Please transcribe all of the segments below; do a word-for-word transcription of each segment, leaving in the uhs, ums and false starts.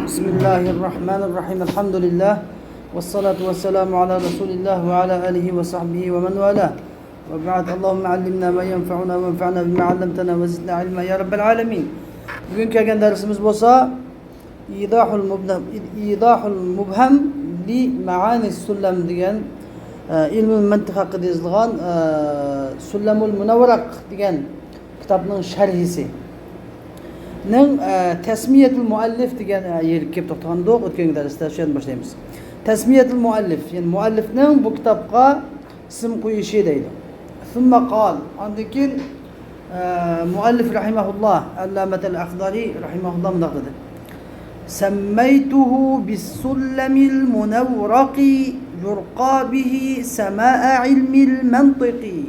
بسم الله الرحمن الرحيم. الحمد لله. والصلاة والسلام على رسول الله وعلى آله وصحبه ومن والاه. وبعد. اللهم علمنا ما ينفعنا وانفعنا بما علمتنا وزدنا علما يا رب العالمين. بۈگۈن كەلگەن دەرسىمىز بولسا، ئىزاھۇل مۇبھەم، ئىزاھۇل مۇبھەم لى مەئانى سۇللەم دېگەن، ئە، ئىلمۇل مەنتىق ھەققىدە يېزىلغان، ئە، سۇللەمۇل مۇنەۋۋەرەق دېگەن كىتابنىڭ شەرھىسى. نىڭ، ئە، تەسمىيەتۇل مۇئەللىف دېگەن، ئە، يەرگە كېلىپ توختىغان ئىدۇق ئۆتكەنكى دەرستە، شۇ يەردىن باشلايمىز. تەسمىيەتۇل مۇئەللىف، يەنى مۇئەللىفنىڭ بۇ كىتابقا ئىسىم قويۇشى دەيدۇ. ثم قال، ئاندىن كېيىن، ئە، مۇئەللىف رەھىمەھۇللا، ئەللامەتەل ئەخزەرى رەھىمەھۇللا مۇنداق دېدى: سەممەيتۇھۇ بىسسۇللەمىل مۇنەۋۋەرەقى يۇرقا بىھى سەمائە ئىلمىل مەنتىقى.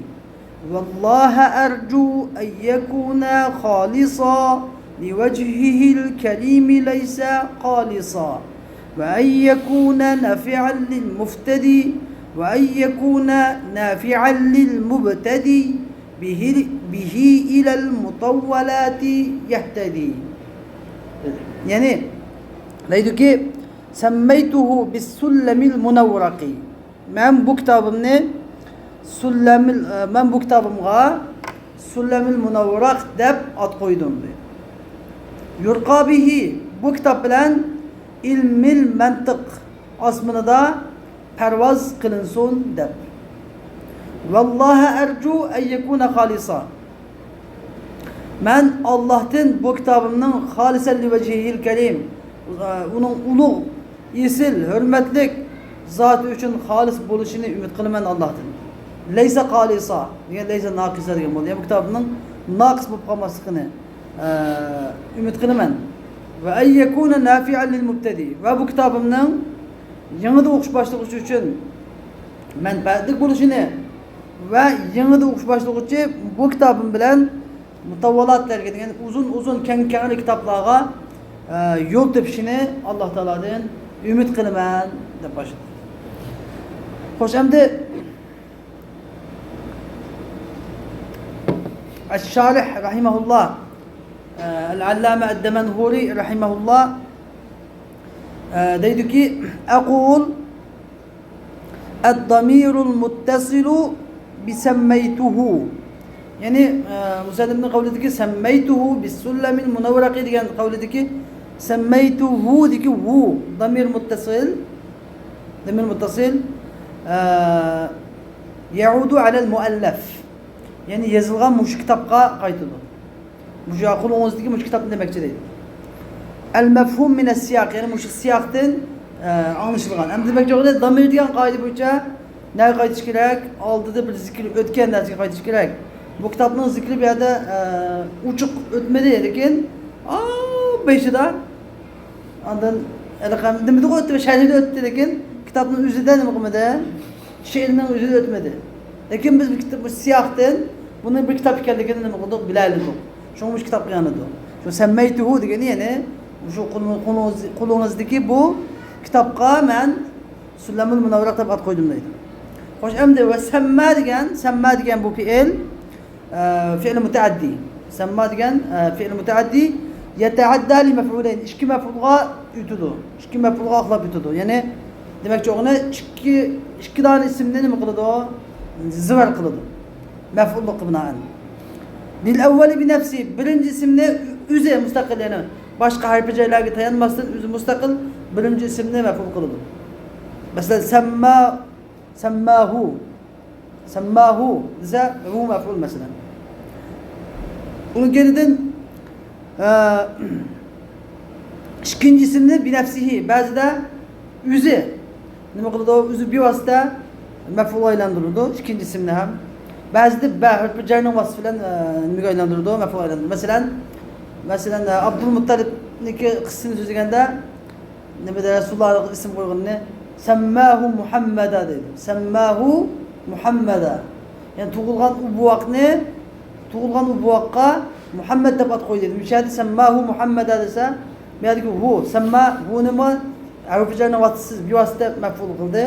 والله أرجو أن يكون خالصا لوجهه الكريم ليس قالصا، وأن يكون نافعا للمفتدي، وأن يكون نافعا للمبتدي به، به إلى المطولات يهتدي. يەنى، دەيدۇكى، سەممەيتۇھۇ بىسسۇللەمىل مۇنەۋۋەرەقى. مەن بۇ كىتابىمنى سۇللەمىل، مەن بۇ كىتابىمغا سۇللەمىل مۇنەۋۋەرەق دەپ ئات قويدۇم، دەيدۇ. يۇرقا بىھى، بۇ كىتاب بىلەن ئىلمىل مەنتىق ئاسمىنىدا پەرۋاز قىلىنسۇن دەپ. والله أرجو أن يكون خالصا. مەن ئاللاھتىن بۇ كىتابىمنىڭ خالىسەن لىۋەجھىھىل كەرىم، ئۇنىڭ ئۇلۇغ، ئېسىل، ھۆرمەتلىك زاتى ئۈچۈن خالىس بولۇشىنى ئۈمىد قىلىمەن ئاللاھتىن. لەيسە خالىسا دېگەن، لەيسە ناقىسا دېگەن بولدى. يەنى بۇ كىتابنىڭ ناقىس بولۇپ قالماسلىقىنى، ئە، ئۈمىد قىلىمەن. ۋە ئەن يەكۇنە نافىئەن لىل مۇبتەدىئى. ۋە بۇ كىتابىمنىڭ يېڭىدا ئوقۇش باشلىغۇچى ئۈچۈن مەنپەئەتلىك بولۇشىنى ۋە يېڭىدا ئوقۇش باشلىغۇچى بۇ كىتابىم بىلەن، مۇتەۋۋالات دەرگە دېگەن ئۇزۇن-ئۇزۇن، كەڭ-كەڭرى كىتابلارغا، ئە، يول تېپىشىنى ئاللا تائالادىن ئۈمىد قىلىمەن، دەپ باشلىدى. خوش، ئەمدى ئەششارىھ رەھىمەھۇللا، ئە، ئەل-ئەللامە ئەددەمەنھۇرى رەھىمەھۇللا، ئە، دەيدۇكى، ئەقۇل، الضمير المتصل بسميته. يەنى، ئە، مۇسەننىپنىڭ قەۋلىدىكى سەممەيتۇھۇ بىسسۇللەمىل مۇنەۋۋەرەقى دېگەن قەۋلىدىكى سەممەيتۇھۇ دىكى ھۇ، ضمير متصل، ضمير متصل، ئە، يعود على المؤلف. يەنى يېزىلغان مۇشۇ كىتابقا قايتىدۇ. مۇشۇ قولىڭىزدىكى مۇشۇ كىتابنى دېمەكچى دەيدۇ. المفهوم من السياق، يەنى مۇشۇ سىياقتىن، ئە، ئاڭلىشىلغان. ئەمدى دېمەكچى بولغىنى، ضمير دېگەن قائىدە بويىچە نەگە قايتىش كېرەك؟ ئالدىدا بىر زىكىر ئۆتكەن نەرسىگە قايتىش كېرەك. بۇ كىتابنىڭ زىكرى بۇ يەردە، ئە، ئوچۇق ئۆتمىدى، لېكىن، ئا، بېشىدا ئاندىن ھېلىقى نېمىدىغۇ ئۆتتى، شەرھىدە ئۆتتى، لېكىن كىتابنىڭ ئۆزىدە نېمە قىلمىدى؟ شېئىرنىڭ ئۆزىدە ئۆتمىدى. لېكىن بىز بۇ كىتاب، بۇ سىياقتىن بۇنىڭ بىر كىتاب ئىكەنلىكىنى نېمە قىلدۇق؟ بىلەلىدۇق. شۇڭا مۇشۇ كىتابقا يانىدۇق. شۇ سەممەيتۇھۇ دېگىنى، يەنى شۇ قولۇڭ-، قولىڭىز-، قولىڭىزدىكى بۇ كىتابقا مەن سۇللەمۇل مۇنەۋۋەرەق دەپ ئات قويدۇم دەيدۇ. خوش، ئەمدى ۋە سەمما دېگەن، سەمما دېگەن بۇ پېئىل، ئە، فېئىل مۇتەئەددىي. سەمما دېگەن، ئە، فېئىل مۇتەئەددىي. يەتەئەددا لىمەفئۇلەين. ئىككى مەپئۇلغا ئۆتىدۇ. ئىككى مەپئۇلغا ئاقلاپ ئۆتىدۇ. يەنى، دېمەكچى بولغىنى ئىككى، ئىككى دانە ئىسىمنى نېمە قىلىدۇ؟ زىۋەر قىلىدۇ. مەپئۇللۇققا بىنائەن. لىل ئەۋۋەلى بىنەفسى. بىرىنچى ئىسىمنى ئۆزى مۇستەقىل، يەنى باشقا ھەرپى جەرلەرگە تايانماستىن ئۆزى مۇستەقىل بىرىنچى ئىسىمنى مەپئۇل قىلىدۇ. مەسىلەن، سەمما، سەمماھۇ. سەمماھۇ دېسە، ھۇ مەپئۇل مەسىلەن. ئۇنىڭ كەينىدىن، ئە، ئىككىنچى ئىسىمنى بىنەفسىھى، بەزىدە ئۆزى نېمە قىلىدۇ؟ ئۆزى بىۋاسىتە مەپئۇلغا ئايلاندۇرىدۇ، ئىككىنچى ئىسىمنى ھەم. بەزىدە بە ھەرپى جەرنىڭ ۋاسىتىسى بىلەن، ئە، نېمىگە ئايلاندۇرىدۇ؟ مەپئۇلغا ئايلاندۇرىدۇ. مەسىلەن، مەسىلەن، ئە، ئابدۇلمۇتتەلىپنىڭكى قىسسىسىنى سۆزلىگەندە، نېمىدە رەسۇلۇللاھقا ئىسىم قويغىنىنى سەمماھۇ مۇھەممەدا دەيدۇ. سەمماھۇ مۇھەممەدا. يەنى تۇغۇلغان ئۇ بوۋاقنى، تۇغۇلغان ئۇ بوۋاققا مۇھەممەد دەپ ئات قويدى. مۇشۇ يەردە سەمماھۇ مۇھەممەدا دېسە، بۇ يەردىكى ھۇ، سەمما، ھۇنىمۇ ھەرپى جەرنىڭ ۋاسىتىسىز، بىۋاسىتە مەپئۇل قىلدى.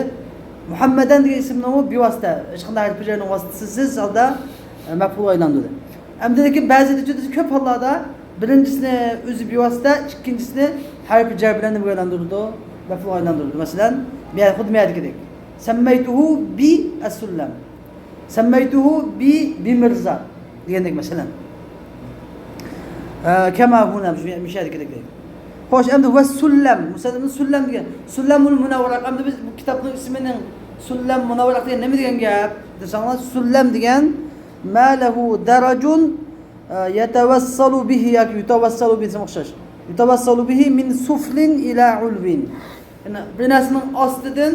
مۇھەممەدەن دېگەن ئىسىمنىمۇ بىۋاسىتە، ھېچقانداق ھەرپى جەرنىڭ ۋاسىتىسىسىز ھالدا، ئە، مەپئۇلغا ئايلاندۇردى. ئەمدى لېكىن بەزىدە جۈدە كۆپ ھاللاردا بىرىنچىسىنى ئۆزى بىۋاسىتە، ئىككىنچىسىنى ھەرپى جەر بىلەن نېمىگە ئايلاندۇرىدۇ؟ مەپئۇلغا ئايلاندۇرىدۇ. مەسىلەن، بۇ يەر، خۇددى بۇ يەردىكىدەك. سەممەيتۇھۇ بى ئەسسۇللەم. سەممەيتۇھۇ بى، بى مىرزا دېگەندەك، مەسىلەن. ئە، كەما ھۇنا، مۇشۇ يەردىكىدەك. خوش، ئەمدى ۋە سۇللەم. مۇسەللەم سۇللەم دېگەن. سۇللەمۇل مۇنەۋۋەرە. ئەمدى بىز بۇ كىتابنىڭ ئىسمىنىڭ سۇللەم مۇنەۋۋەرە دېگەن نېمە دېگەن گەپ دېسەڭلار، سۇللەم دېگەن ما لەھۇ دەرەجۇن، ئە، يەتەۋەسسەلۇ بىھى ياكى يۇتەۋەسسەلۇ بىھى دېسەڭ ئوخشاش. يۇتەۋەسسەلۇ بىھى مىن سۇفلىن ئىلە ئۇلۋىن. يەنى بىر نەرسىنىڭ ئاستىدىن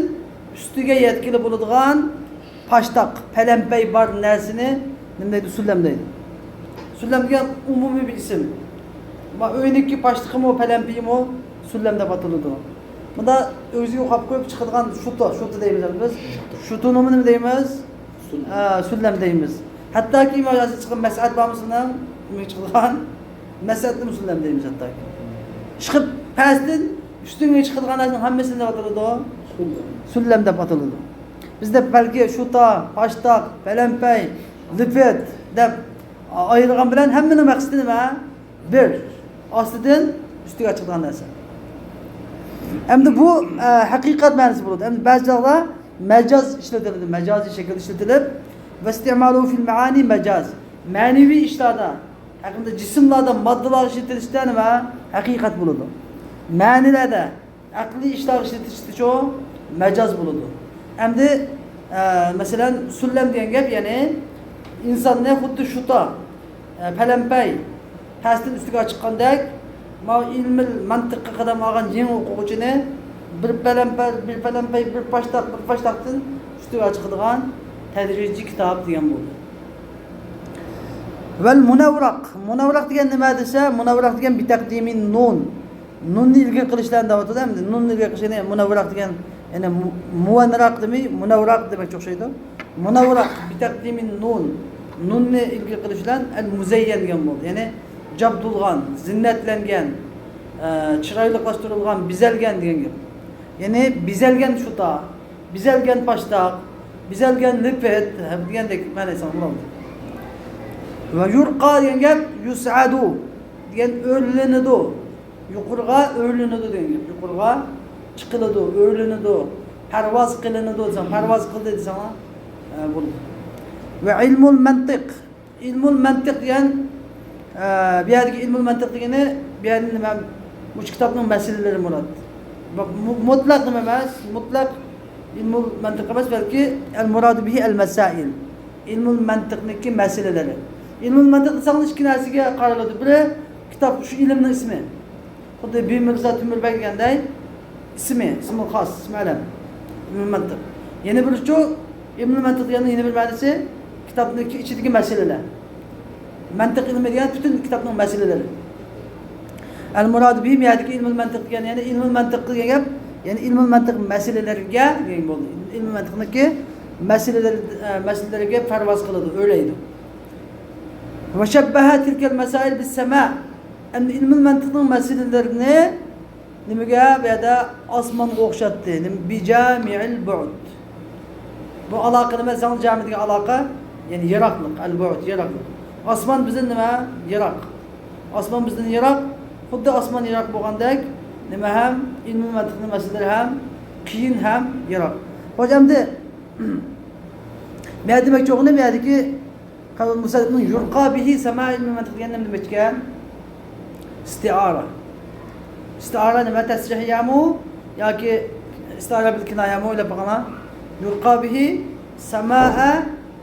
ئۈستىگە يەتكىلى بولىدىغان پاشتاق، پەلەمپەي بار نەرسىنى نېمە دەيدۇ؟ سۇللەم دەيدۇ. سۇللەم دېگەن ئومۇمىي بىر ئىسىم. ما ئۆينىڭكى پاشتىقىمۇ، پەلەمپىيىمۇ سۇللەم دەپ ئاتىلىدۇ. بۇندا ئۆزىگە ئوخشاپ قويۇپ چىقىدىغان شۇتا، شۇتا دەيمىز بىز. شۇتىنىمۇ نېمە دەيمىز؟ سۇللەم. ھە، سۇللەم دەيمىز. ھەتتاكى ما ھازىر چىققان مەسئەت بارمۇ سېنىڭ؟ چىقىدىغان مەسئەتنىمۇ سۇللەم دەيمىز ھەتتاكى. چىقىپ پەستىن ئۈستۈنگە چىقىدىغان نەرسىنىڭ ھەممىسىنى دەپ ئاتىلىدۇ. سۇللەم. سۇللەم دەپ ئاتىلىدۇ. بىزدە بەلكى شۇتا، پاشتاق، پەلەمپەي، لىپىت دەپ ئايرىغان بىلەن ھەممىنىڭ مەقسىتى نېمە؟ بىر. ئاستىدىن ئۈستىگە چىقىدىغان نەرسە. ئەمدى بۇ، ئە، ھەقىقەت مەنىسى بولىدۇ. ئەمدى بەزى چاغدا مەجاز ئىشلىتىلىدۇ، مەجازىي شەكىلدە ئىشلىتىلىپ، ۋەستىمالۇ فىل مەئانى مەجاز. مەنىۋى ئىشلاردا، ھەقىقەتەن جىسىملاردا، ماددىلاردا ئىشلىتىلىشتە نېمە؟ ھەقىقەت بولىدۇ. مەنىلەردە، ئەقلىي ئىشلارغا ئىشلىتىشتىچۇ؟ مەجاز بولىدۇ. ئەمدى، ئە، مەسىلەن، سۇللەم دېگەن گەپ، يەنى ئىنساننى خۇددى شۇتا، ئە، پەلەمپەي پەستىن ئۈستىگە چىققاندەك، ماۋۇ ئىلمىل مەنتىققا قەدەم ئالغان يېڭى ئوقۇغۇچىنى بىر پەلەمپەي، بىر پەلەمپەي، بىر پاشتاق، بىر پاشتاقتىن ئۈستىگە چىقىدىغان تەدرىجىي كىتاب دېگەن بولدى. ۋەل مۇنەۋۋەرەق. مۇنەۋۋەرەق دېگەن نېمە دېسە، مۇنەۋۋەرەق دېگەن بىتەقدىمى نۇن. نۇننى ئىلگىرى قىلىش بىلەن دەۋاتىدۇ ئەمدى. نۇننى ئىلگىرى قىلىش، يەنى مۇنەۋۋەرەق دېگەن، يەنى مۇ-، مۇۋەننىراق دېمەي، مۇنەۋۋەرەق دېمەكچە ئوخشايدۇ. مۇنەۋۋەرەق بىتەقدىمى نۇن. نۇننى ئىلگىرى قىلىش بىلەن ئەل مۇزەييەن دېگەن بولدى. يەنى جابدۇلغان، زىننەتلەنگەن، ئە، چىرايلىقلاشتۇرۇلغان، بېزەلگەن دېگەن گەپ. يەنى بېزەلگەن شۇتا، بېزەلگەن پاشتاق، بېزەلگەن لىپىت دېگەندەك مەنىسى بولىدۇ. ۋە يۇرقا دېگەن گەپ يۇسئەدۇ دېگەن ئۆرلىنىدۇ. يۇقىرىغا ئۆرلىنىدۇ دېگەن گەپ. يۇقىرىغا چىقىلىدۇ، ئۆرلىنىدۇ. پەرۋاز قىلىنىدۇ دېسەڭ، پەرۋاز قىلدى دېسەڭ، ئە، بولىدۇ. ۋە ئىلمۇل مەنتىق. ئىلمۇل مەنتىق دېگەن، ئە، بۇ يەردىكى ئىلمۇل مەنتىق دېگىنى، بۇ يەردە نېمە، مۇشۇ كىتابنىڭ مەسىلىلىرى مۇراد. مۇ-، مۇتلەق نېمە ئەمەس، مۇتلەق ئىلمۇل مەنتىق ئەمەس، بەلكى ئەل مۇرادۇ بىھى ئەل مەسائىل. ئىلمۇل مەنتىقنىڭكى مەسىلىلىرى. ئىلمۇل مەنتىق دېسەڭلار ئىككى نەرسىگە قارىلىدۇ. بىرى، كىتاب شۇ ئىلىمنىڭ ئىسمى. خۇددى بىمىرزا تۆمۈربەگ دېگەندەك ئىسمى، ئىسمۇل خاس، ئىسمى ئەلەم. ئىلمۇل مەنتىق. يەنە بىرىچۇ، ئىلمۇل مەنتىق دېگەننىڭ يەنە بىر مەنىسى، كىتابنىڭكى ئىچىدىكى مەسىلىلەر. مەنتىق ئىلمى دېگەن پۈتۈن كىتابنىڭ مەسىلىلىرى. ئەل مۇرادۇ بىھىم يەردىكى ئىلمۇل مەنتىق دېگەن، يەنى ئىلمۇل مەنتىق دېگەن گەپ، يەنى ئىلمۇل مەنتىق مەسىلىلەرگە دېگەن بولدى. ئىلمۇل مەنتىقنىڭكى مەسىلىلەر، ئە، مەسىلىلەرگە پەرۋاز قىلىدۇ، ئۆرلەيدۇ. ۋە شەببەھە تىلكەل مەسائىل بىس سەما. ئەمدى ئىلمۇل مەنتىقنىڭ مەسىلىلىرىنى نېمىگە؟ بۇ يەردە ئاسمانغا ئوخشاتتى. نېمە؟ بىجامىئىل بۇئد. بۇ ئالاقە نېمە؟ زاڭ جامى دېگەن ئالاقە، يەنى يىراقلىق، ئەل بۇئد، يىراقلىق. ئاسمان بىزدىن نېمە؟ يىراق. ئاسمان بىزدىن يىراق. خۇددى ئاسمان يىراق بولغاندەك، نېمە ھەم؟ ئىلمۇل مەنتىقنىڭ مەسىلىلىرى ھەم قىيىن ھەم يىراق. خوش، ئەمدى بۇ يەردە دېمەكچى بولغىنىم، بۇ يەردىكى قەۋل مۇسەننىپنىڭ يۇرقا بىھى سەما ئىلمى مەنتىق دېگەندە نېمە دېمەكچىكەن؟ ئىستىئارە. ئىستىئارە نېمە؟ تەسرىھ يامۇ ياكى ئىستىئارە بىل كىنايەمۇ ئويلاپ باقىڭلار. يۇرقا بىھى سەمائە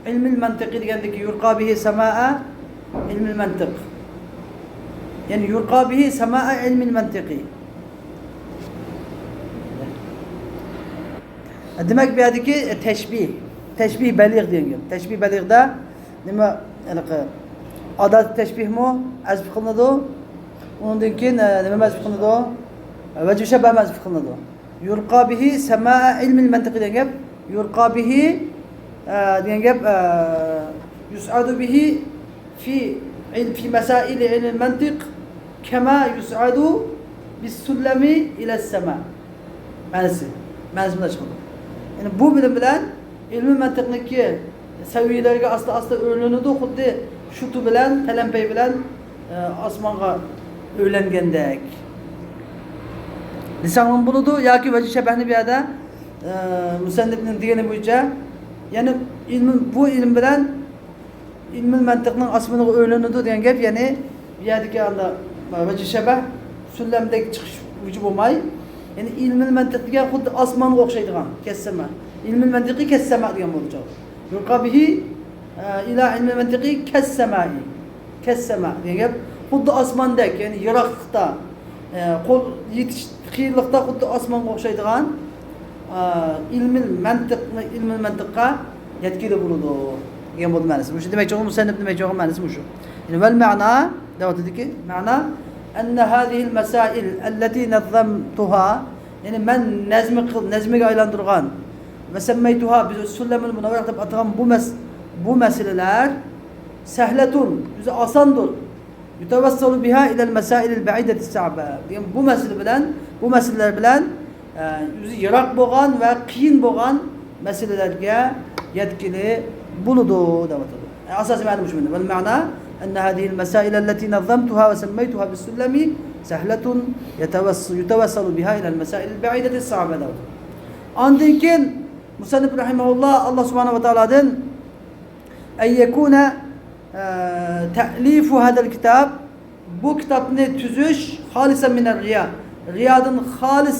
ئىلمىل مەنتىقى دېگەندىكى يۇرقا بىھى سەمائە ئىلمىل مەنتىق. يەنى يۇرقا بىھى سەمائە ئىلمىل مەنتىقى. دېمەك، بۇ يەردىكى تەشبىھ، تەشبىھ بەلىغ دېگەن گەپ. تەشبىھ بەلىغدا نېمە، ھېلىقى ئادات تەشبىھمۇ ھەزپ قىلىنىدۇ. ئۇنىڭدىن كېيىن، ئە، نېمە ھەزپ قىلىنىدۇ؟ ۋەجھۇ شەببەھ ھەزپ قىلىنىدۇ. يۇرقا بىھى سەمائە ئىلمىل مەنتىق دېگەن گەپ. يۇرقا بىھى، ئە، دېگەن گەپ، ئە، يۇسئەدۇ بىھى في علم، في مسائل علم المنطق كما يصعد بالسلم إلى السماء. مەنىسى، مەنىسى مۇنداق چىقىدۇ. يەنى بۇ بىلىم بىلەن ئىلمىي مەنتىقنىڭكى سەۋىيەلەرگە ئاستا-ئاستا ئۆرلىنىدۇ، خۇددى شۇتا بىلەن، پەلەمپەي بىلەن، ئە، ئاسمانغا ئۆرلەنگەندەك. دېسەڭمۇ بولىدۇ ياكى ۋەجھى شەبەھنى بۇ يەردە، ئە، مۇسەننىپنىڭ دېگىنى بويىچە، يەنى ئىلمى، بۇ ئىلىم بىلەن ئىلمىل مەنتىقنىڭ ئاسمىنىغا ئۆرلىنىدۇ دېگەن گەپ، يەنى بۇ يەردىكى ئاندا ۋەجھى شەبەھ، سۇللەمدەك چىقىش ۋۇجۇ بولماي، يەنى ئىلمىل مەنتىق دېگەن خۇددى ئاسمانغا ئوخشايدىغان، كەسسەما. ئىلمىل مەنتىقى كەسسەما دېگەن بولىدۇ. يۇرقا بىھى، ئە، ئىلا ئىلمىل مەنتىقى كەسسەمائى. كەسسەما دېگەن گەپ خۇددى ئاسماندەك، يەنى يىراقلىقتا، ئە، قول يېتىش قىيىنلىقتا خۇددى ئاسمانغا ئوخشايدىغان، ئە، ئىلمىل مەنتىقنى، ئىلمىل مەنتىققا يەتكىلى بولىدۇ دېگەن بولدى مەنىسى. مۇشۇ دېمەكچى بولغان، مۇسەننىپ دېمەكچى بولغان مەنىسى مۇشۇ. يەنى ۋەل مەنا دەۋاتىدۇكى، مەنا، ئەننە ھازىھىل مەسائىل ئەللەتى نەززەمتۇھا، يەنى مەن نەزمى قىل-، نەزمىگە ئايلاندۇرغان، ۋە سەممەيتۇھا بىز سۇللەمۇل مۇنەۋۋەر دەپ ئاتىغان بۇ مەس-، بۇ مەسىلىلەر سەھلەتۇن، ئۆزى ئاساندۇر. يۇتەۋەسسەلۇ بىھا ئىلەل مەسائىلىل بەئىدەتىس سەئبە. دېگەن بۇ مەسىلە بىلەن، بۇ مەسىلىلەر بىلەن، ئە، ئۆزى يىراق بولغان ۋە قىيىن بولغان مەسىلىلەرگە يەتكىلى بولىدۇ، دەۋاتىدۇ. ئە، ئاساسىي مەنە مۇشۇ مەنە. ۋەل مەنا ئەننە ھازىھىل مەسائىل ئەللەتى نەززەمتۇھا ۋە سەممەيتۇھا بىسسۇللەمى سەھلەتۇن يەتەۋەس-، يۇتەۋەسسەلۇ بىھا ئىلەل مەسائىلىل بەئىدەتىس سەئبە، دەۋاتىدۇ. ئاندىن كېيىن مۇسەننىپ رەھىمەھۇللا، ئاللا سۇبھانەھۇ ۋە تائالادىن، ئەن يەكۇنە، ئە، تەئلىفۇ ھازەل كىتاب، بۇ كىتابنى تۈزۈش خالىسەن مىنەر رىيا، رىيادىن خالىس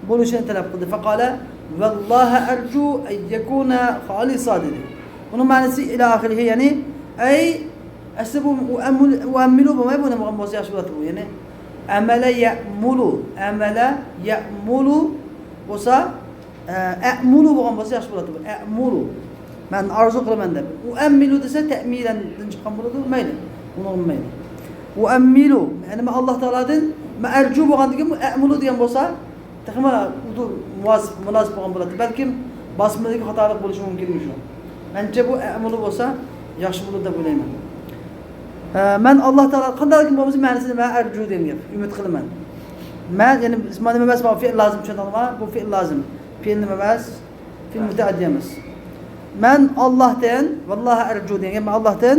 بولۇشىنى تەلەپ قىلدى. فەقالە، ۋەللاھە ئەرجۇ ئەن يەكۇنە خالىسا، دېدى. بۇنىڭ مەنىسى ئىلە ئاخىرىھى، يەنى، ئەي، ئەسلى بۇ ئۇئەممۇل-، ئۇئەممىلۇ بولماي، بۇ نېمە بولغان بولسا ياخشى بولاتتى بۇ، يەنى، ئەمەلە يەئمۇلۇ، ئەمەلە يەئمۇلۇ بولسا، ئە، ئەئمۇلۇ بولغان بولسا ياخشى بولاتتى بۇ. ئەئمۇلۇ. مەن ئارزۇ قىلىمەن دەپ. ئۇئەممىلۇ دېسە تەئمىلەندىن چىققان بولىدۇ. مەيلى. ئۇنىڭغا مەيلى. ئۇئەممىلۇ. يەنى مەن ئاللا تائالادىن مەن ئەرجۇ بولغاندىكىن بۇ ئەئمۇلۇ دېگەن بولسا تېخىمۇ ئۇدۇل مۇۋاسىپ، مۇناسىپ بولغان بولاتتى. بەلكىم باسمىدىكى خاتالىق بولۇشى مۇمكىن شۇ. مەنچە بۇ ئەئمۇلۇ بولسا ياخشى بولىدۇ دەپ ئويلايمەن. ئە، مەن ئاللا تائالا قانداقكىن بولمىسا مەنىسىنى مەن ئەرجۇ دېگەن گەپ. ئۈمىد قىلىمەن. مەن، يەنى، مانا نېمە ئەمەس، مانا فېئىل لازىم، چۈشەندىڭلارمۇ؟ بۇ فېئىل لازىم. پېئىل نېمە ئەمەس؟ فېئىل مۇتەئەددى ئەمەس. مەن ئاللاھتىن، ۋاللاھە ئەرجۇ دېگەن گەپ، مەن ئاللاھتىن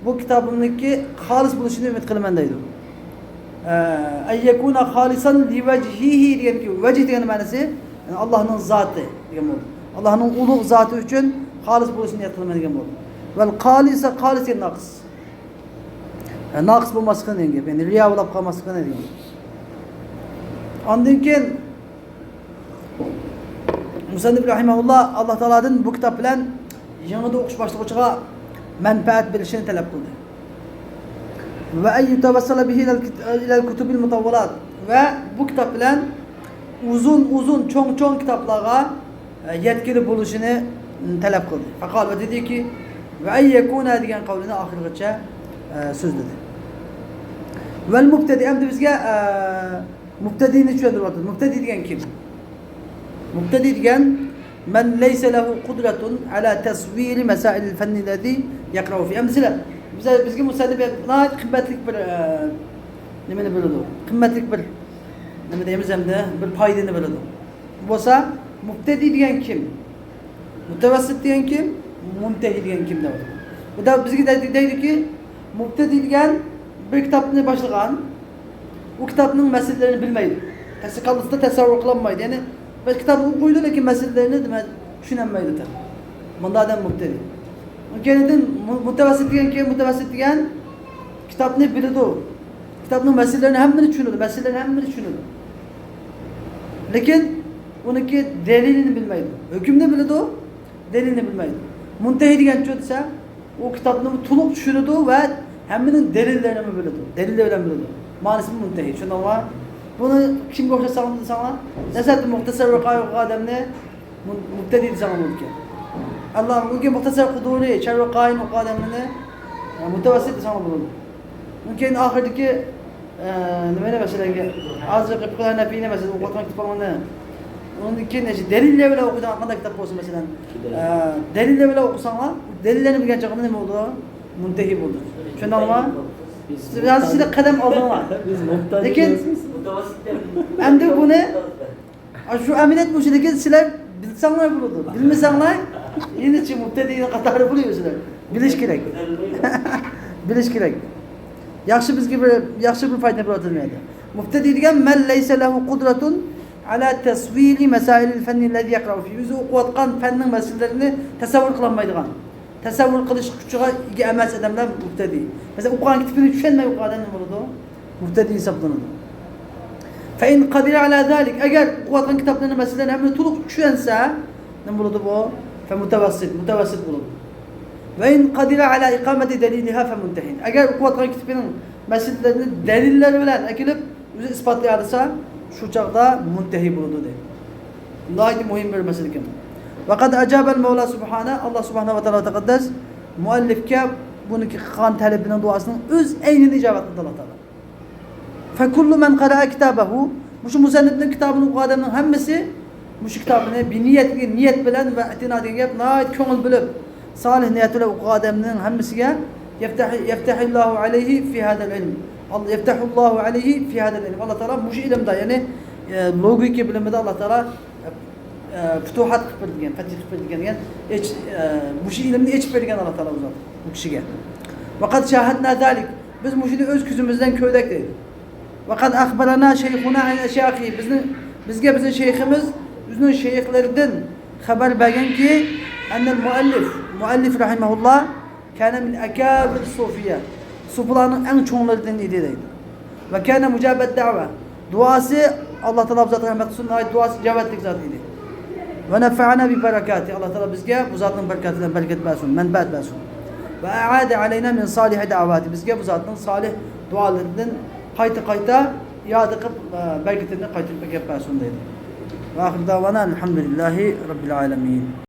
بۇ كىتابىمنىڭكى خالىس بولۇشىنى ئۈمىد قىلىمەن دەيدۇ. ئە، ئەن يەكۇنە خالىسەن لىۋەجھىھى دېگەن، ۋەجھ دېگەن مەنىسى، يەنى ئاللاھنىڭ زاتى دېگەن بولىدۇ. ئاللاھنىڭ ئۇلۇغ زاتى ئۈچۈن خالىس بولۇشىنى نىيەت قىلىمەن دېگەن بولىدۇ. ۋەل خالىسە، خالىس دېگەن ناقىس. يەنى ناقىس بولماسلىقىنى دېگەن گەپ، يەنى رىيا بولاپ قالماسلىقىنى دېگەن گەپ. ئاندىن كېيىن مۇسەننىپ رەھىمەھۇللا ئاللا تائالادىن بۇ كىتاب بىلەن يېڭىدا ئوقۇش باشلىغۇچىغا مەنپەئەت بېرىشىنى تەلەپ قىلدى. ۋە ئەن يۇتەۋەسسەلە بىھى ئىلەل كىت-، ئىلەل كۇتۇبىل مۇتەۋۋەلات، ۋە بۇ كىتاب بىلەن ئۇزۇن ئۇزۇن، چوڭ چوڭ كىتابلارغا، ئە، يەتكىلى بولۇشىنى تەلەپ قىلدى. فەقال، ۋە دېدىكى، ۋە ئەن يەكۇنە دېگەن قەۋلىنى ئاخىرغىچە، ئە، سۆزلىدى. ۋەل مۇبتەدى، ئەمدى بىزگە، ئە، مۇبتەدىنى چۈشەندۈرۈۋاتىدۇ. مۇبتەدى دېگەن كىم؟ مۇبتەدى دېگەن، مەن لەيسە لەھۇ قۇدرەتۇن ئەلا تەسۋىرى مەسائىلىل فەننىللەتى يەقرەئۇ فىھا. ئەمدى سىلەر، بىز، بىزگە مۇسەننىپ ناھايىتى قىممەتلىك بىر، ئە، نېمىنى بېرىدۇ؟ قىممەتلىك بىر، نېمە دەيمىز ئەمدى؟ بىر پايدىنى بېرىدۇ. بولسا، مۇبتەدى دېگەن كىم؟ مۇتەۋەسسىت دېگەن كىم؟ مۇنتەھى دېگەن كىم دەپ. بۇ دا بىزگە دەيدۇ، دەيدۇكى، مۇبتەدى دېگەن بىر كىتابنى باشلىغان، ئۇ كىتابنىڭ مەسىلىلىرىنى بىلمەيدۇ. تەس-، كاللىسىدا تەسەۋۋۇر قىلالمايدۇ. يەنى بىر كىتابنى ئوقۇيدۇ، لېكىن مەسىلىلىرىنى، دېمەك، چۈشىنەلمەيدۇ تېخى. مۇنداق ئادەم مۇبتەدى. كېيىن مۇ-، مۇتەۋەسسىت دېگەن، كېيىن مۇتەۋەسسىت دېگەن كىتابنى بىلىدۇ. كىتابنىڭ مەسىلىلىرىنى ھەممىنى چۈشىنىدۇ. مەسىلىلەرنى ھەممىنى چۈشىنىدۇ. لېكىن ئۇنىڭكى دەلىلىنى بىلمەيدۇ. ھۆكۈمنى بىلىدۇ، دەلىلنى بىلمەيدۇ. مۇنتەھى دېگەنچۇ دېسە، ئۇ كىتابنى تولۇق چۈشىنىدۇ ۋە ھەممىنىڭ دەلىللىرىنىمۇ بىلىدۇ. دەلىللەر بىلەن بىلىدۇ. مەنىسىنى مۇنتەھى. چۈشەندىڭلارمۇ؟ بۇنى كىمگە ئوخشاتساڭلار دېسەڭلار، نەسىھەتتە مۇختەسەر ۋەقائىغا ئادەمنى مۇ-، مۇبتەدى دېسەڭلار بولىدىكەن. ئەللا، بۈگۈن مۇختەسەر قۇدۇرى، شەرھۇ قائىم ئوقۇغان ئادەملەرنى، ئە، مۇتەۋەسسىت دېسەڭلار بولىدۇ. ئۇنىڭ كېيىن ئاخىرىدىكى، ئە، نېمىنى مەسىلەن، ھازىرقى فىقھۇل ھەنەفىينى مەسىلەن ئوقۇۋاتقان كىتابلارنى، ئۇنىڭدىن كېيىن دەلىللەر بىلەن ئوقۇيدىغان قانداق كىتاب بولسۇن مەسىلەن، ئە، دەلىللەر بىلەن ئوقۇساڭلار، دەلىللەرنى بىلگەن چاغدا نېمە بولىدۇ؟ مۇنتەھى بولىدۇ. چۈشەندىڭلارمۇ؟ سىز ھازىر سىلەر قەدەم ئالدىڭلار. بىز مۇبتەدى لېكىن ئەمدى بۇنى ئا، شۇ ئەمەلىيەت بۇ، لېكىن سىلەر بىلسەڭلار بولىدۇ، بىلمىسەڭلار يەنىچە مۇبتەدىنىڭ قاتارىدا بولۇۋېرىسىلەر. بىلىش كېرەك. بىلىش كېرەك. ياخشى، بىزگە بىر، ياخشى بىر پايدا بولۇۋاتىدۇ بۇ يەردە. مۇبتەدى دېگەن مەن لەيسە لەھۇ قۇدرەتۇن على تصوير مسائل الفن الذي يقرأ فيه. ئۆزى ئوقۇۋاتقان پەننىڭ مەسىلىلىرىنى تەسەۋۋۇر قىلالمايدىغان، تەسەۋۋۇر قىلىش كۈچىگە ئىگە ئەمەس ئادەملەر مۇبتەدىئ. مەسىلەن، ئوقۇغان كىتابىنى چۈشەنمەي ئوقۇغان ئادەم نېمە بولىدۇ؟ مۇبتەدىئ ھېسابلىنىدۇ. فإن قدر على ذلك، ئەگەر ئوقۇۋاتقان كىتابلىرىنىڭ مەسىلىلىرىنى ھەممىنى تولۇق چۈشەنسە، نېمە بولىدۇ بۇ؟ فمتوسط، مۇتەۋەسسىت بولىدۇ. وإن قدر على إقامة دليلها فمنتهٍ. ئەگەر ئوقۇۋاتقان كىتابىنىڭ مەسىلىلىرىنى دەلىللەر بىلەن ئەكېلىپ، ئۆزى ئىسپاتلىيالىسا، شۇ چاغدا مۇنتەھى بولىدۇ، دەيدۇ. ناھايىتى مۇھىم بىر مەسىلە ئىكەن. وقد أجاب المولى سبحانه، ئاللا سۇبھانەھۇ ۋە تائالا تەقەددەس مۇئەللىپكە بۇنىڭكى قىلغان تەلىپىنىڭ دۇئاسىنىڭ ئۆز ئەينىدە ئىجابەت قىلدى ئاللا تائالا. فكل من قرأ كتابه، مۇشۇ مۇسەننىپنىڭ كىتابىنى ئوقۇغان ئادەمنىڭ ھەممىسى مۇشۇ كىتابنى بىنىيەت، نىيەت بىلەن ۋە ئەتىنا دېگەن گەپ، ناھايىتى كۆڭۈل بۆلۈپ، سالىھ نىيەت بىلەن ئوقۇغان ئادەمنىڭ ھەممىسىگە يفتح، يفتح الله عليه في هذا العلم. يفتح الله عليه في هذا العلم. ئاللا تائالا مۇشۇ ئىلىمدا، يەنى، ئە، لوگىكا بىلىمىدە ئاللا تائالا، ئە، پۇتۇھات قىلىپ بېرىدىكەن، پەتھ قىلىپ بېرىدىكەن دېگەن، ئېچ-، ئە، مۇشۇ ئىلىمنى ئېچىپ بېرىدىكەن ئاللا تائالا ئۇ زات، ئۇ كىشىگە. وقد شاهدنا ذلك. بىز مۇشۇنى ئۆز كۆزىمىز بىلەن كۆردۇق، دەيدۇ. وقد أخبرنا شيخنا عن أشياخه. بىزنىڭ، بىزگە بىزنىڭ شەيخىمىز ئۆزىنىڭ شەيخلىرىدىن خەۋەر بەرگەنكى، أن المؤلف، مۇئەللىف رەھىمەھۇللا، كان من أكابر الصوفية. سوفىلارنىڭ ئەڭ چوڭلىرىدىن ئىدى، دەيدۇ. وكان مجاب الدعوة. دۇئاسى، ئاللا تائالا بۇ زاتقا رەھمەت قىلسۇن، ناھايىتى دۇئاسى ئىجابەتلىك زات ئىدى. ونفعنا ببركاته. ئاللا تائالا بىزگە بۇ زاتنىڭ بەرىكىتى بىلەن بەرىكەت بەرسۇن، مەنپەئەت بەرسۇن. وأعاد علينا من صالح دعواته. بىزگە بۇ زاتنىڭ سالىھ دۇئالىرىدىن قايتا-قايتا ئىئادە قىلىپ، ئە، بەرىكىتىنى قايتۇرۇپ ئەكەپ بەرسۇن، دەيدۇ. وآخر دعوانا الحمد لله رب العالمين.